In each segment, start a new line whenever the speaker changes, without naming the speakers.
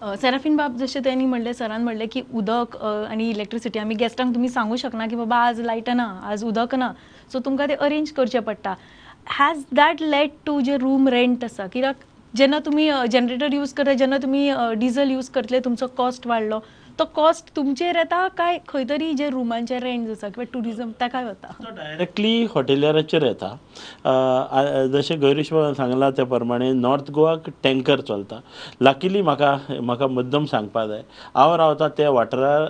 सेराफीन बाब, जशें तेणी म्हणलें, सरान म्हणलें की उदक आनी इलेक्ट्रिसिटी आमी गेस्टांक तुमी सांगू शकना की बाबा आज लायट ना, आज उदक ना, सो तुमकां तें अरेंज करचें पडटा. Has that led to J room rent आसा, कित्याक जेन्ना तुमी जनरेटर यूज करता, जेन्ना तुमी डिजल यूज करतले, तुमचो कॉस्ट वाडलो, तो कॉस्ट तुमचेर येता काय खंय तरी जे रुमांचे रेंट आसा किंवा ट्युरिजम ताका वता?
तो डायरेक्टली हॉटेलियराचेर येता. जशें गौरीश बाबान सांगलां त्या प्रमाणे नॉर्थ गोवाक टँकर चलता. लकीली म्हाका म्हाका मुद्दम सांगपा जाय, हांव रावता त्या वाठारार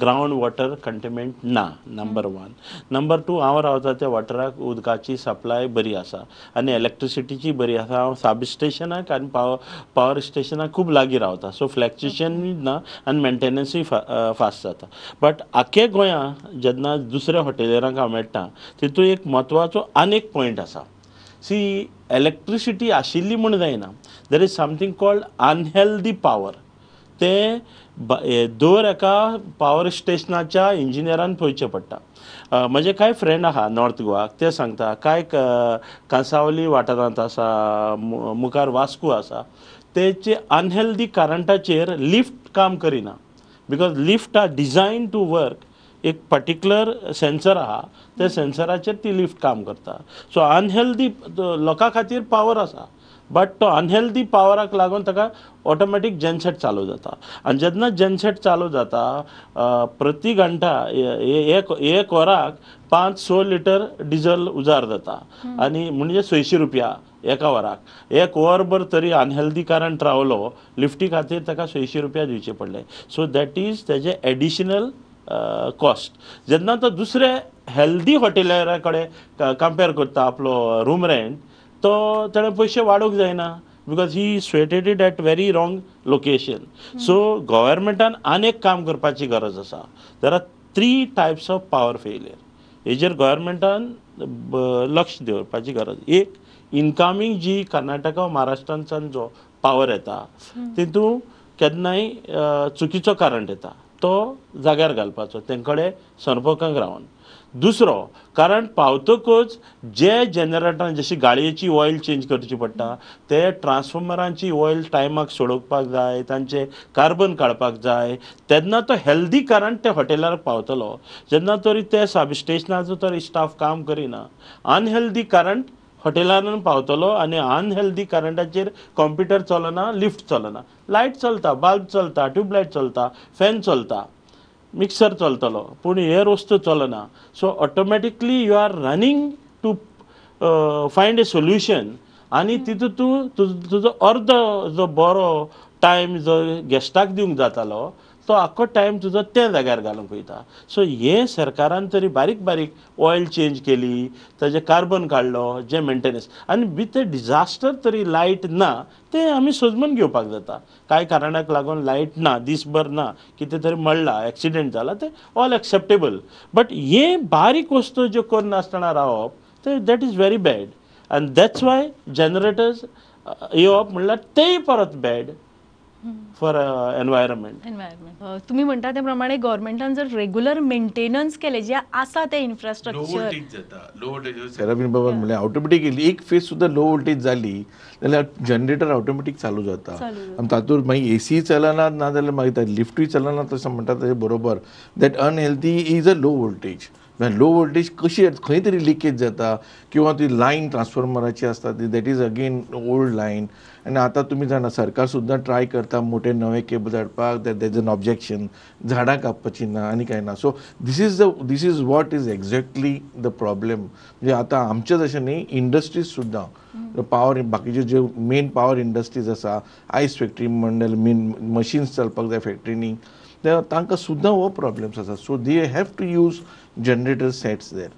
ग्रावंड वॉटर कंटेनमेंट ना, नंबर वन. नंबर टू, हांव रावता त्या वाठाराक उदकाची सप्लाय बरी आसा आनी इलेक्ट्रिसिटीची बरी आसा. हांव सब स्टेशनाक आनी पावर स्टेशनाक खूब लागीं रावता, सो फ्लक्चुएशनूय ना आनी मेंटेनन्सूय फास्ट जाता. बट आख्खे गोंया जेन्ना दुसऱ्या हॉटेलरांक हांव मेळटा, तितून एक म्हत्वाचो आनी एक पॉयंट आसा. सी, इलेक्ट्रिसिटी आशिल्ली म्हूण जायना, there is something called unhealthy power. ते दर एका पावर स्टेशनाच्या इंजिनियरान पळोवचें पडटा. म्हजे कांय फ्रेंड आहा नॉर्थ गोवाक, ते सांगता कांय कांसावली वाठारांत आसा, मुखार वास्को आसा, तेचे अनहेल्दी करंटाचेर लिफ्ट काम करिना, because lift are design to work, एक पर्टिक्युलर सेन्सर आहा, त्या सेन्सराचेर ती लिफ्ट काम करता. सो अनहेल्दी लोकां खातीर पावर आसा, बट तो अनहेल्दी पावराक लागून ताका ऑटोमॅटीक जेनसेट चालू जाता आनी जेन्ना जेनसेट चालू जाता, प्रति घंटा एक एक वराक 5-6 लिटर डिजल उजार जाता आनी म्हणजे 600 रुपया एका वराक. एक वरभर तरी अनहेल्दी करंट रावलो लिफ्टी खातीर, ताका 600 रुपया दिवचे पडले. सो that is तेजे एडिशनल कॉस्ट. जेन्ना तो दुसरे हेल्दी हॉटेलरा कडेन कंपेर करता आपलो रूम रेंट, तो ताणें पयशे वाडोवंक जायना, because he situated at very wrong location. So गव्हर्मेंटान आनी एक काम करपाची गरज आसा. There are three types of power failure, हेजेर गव्हर्मेंटान लक्ष दवरपाची गरज. एक, इनकमींग जी कर्नाटका, महाराष्ट्रांतल्यान जो पावर येता, तितून केन्नाय चुकीचो करंट येता, तो जाग्यार घालपाचो, तेंचे कडेन संपर्कांत रावन. दुसरो, कारण पावतकच जे जनरेटरान, जशी गाडयेची ऑयल चेंज करची पडटा, ते ट्रान्सफॉर्मरांची ऑयल टायमाक सोडोवपाक जाय, तांचे कार्बन काडपाक जाय, तेन्ना तो हेल्दी करंट ते हॉटेलार पावतलो. जेन्ना तरी ते सब स्टेशनाचो तरी स्टाफ काम करिना, अनहेल्दी करंट हॉटेलान पावतलो आनी अनहेल्दी करंटाचेर कॉम्प्युटर चलना, लिफ्ट चलना, लायट चलता, बल्ब चलता, ट्यूबलायट चलता, फॅन चलता, मिक्सर चलतलो, पूण हेर वस्तू चलना. So automatically you are running to find a solution आनी तितून तूं तुजो अर्दो जो बरो टायम जो गेस्टाक दिवंक जातालो, तो आख्खो टायम तुजो त्या जाग्यार घालूंक वयता. सो हें सरकारान तरी बारीक बारीक ऑयल चेंज केली, ताजें कार्बन काडलो, जें मेंटेनन्स आनी विथ अ डिजास्टर तरी लायट ना तें आमी सोजमून घेवपाक जाता. कांय कारणाक लागून लायट ना, दीसभर ना, कितें तरी मळ्ळा, एक्सिडंट जाला, तें ऑल एक्सेप्टेबल. बट हें बारीक वस्तू ज्यो करनासतना रावप तें, that is very bad आनी that's why generators येवप म्हणल्यार तेय परत बॅड फॉर एनवायरमेंट.
एनवायरमेंट. तुम्ही म्हणटा त्या प्रमाणे गव्हर्मेंटान जर रेग्युलर मेंटेनन्स केले जे आसा ते
लो
इन्फ्रास्ट्रक्चर
वोल्टेज जाता, लो वोल्टेज. सेराफीन बाबा म्हणल्यार ऑटोमॅटिकली एक फेज सुद्दां लो वोल्टेज जाली जाल्यार जनरेटर ऑटोमॅटीक चालू जाता.
चालू जाता.
आनी तातूंत मागीर एसी चलना, ना जाल्यार मागीर लिफ्टूय चलना. तशें म्हणटा तशें बरोबर, that unhealthy is a low voltage. Low voltage कशी खंय तरी लिकेज जाता किंवा ती लायन ट्रान्सफॉर्मराची आसता ती, that is again old line. आनी आतां तुमी जाणा, सरकार सुद्दां ट्राय करता मोटे नवे केबल हाडपाक, that is an objection, झाडां कापपाची ना आनी कांय ना. So this is what is exactly the problem. म्हणजे आतां आमचें तशें न्ही, इंडस्ट्रीज सुद्दां पावर, बाकीच्यो ज्यो मेन पावर इंडस्ट्रीज आसा, आयस फॅक्टरी म्हण, मेन मशीन्स चलपाक जाय फॅक्टरीनी, ते तांकां सुद्दां हो प्रॉब्लम्स आसा. So they have to use generator sets there.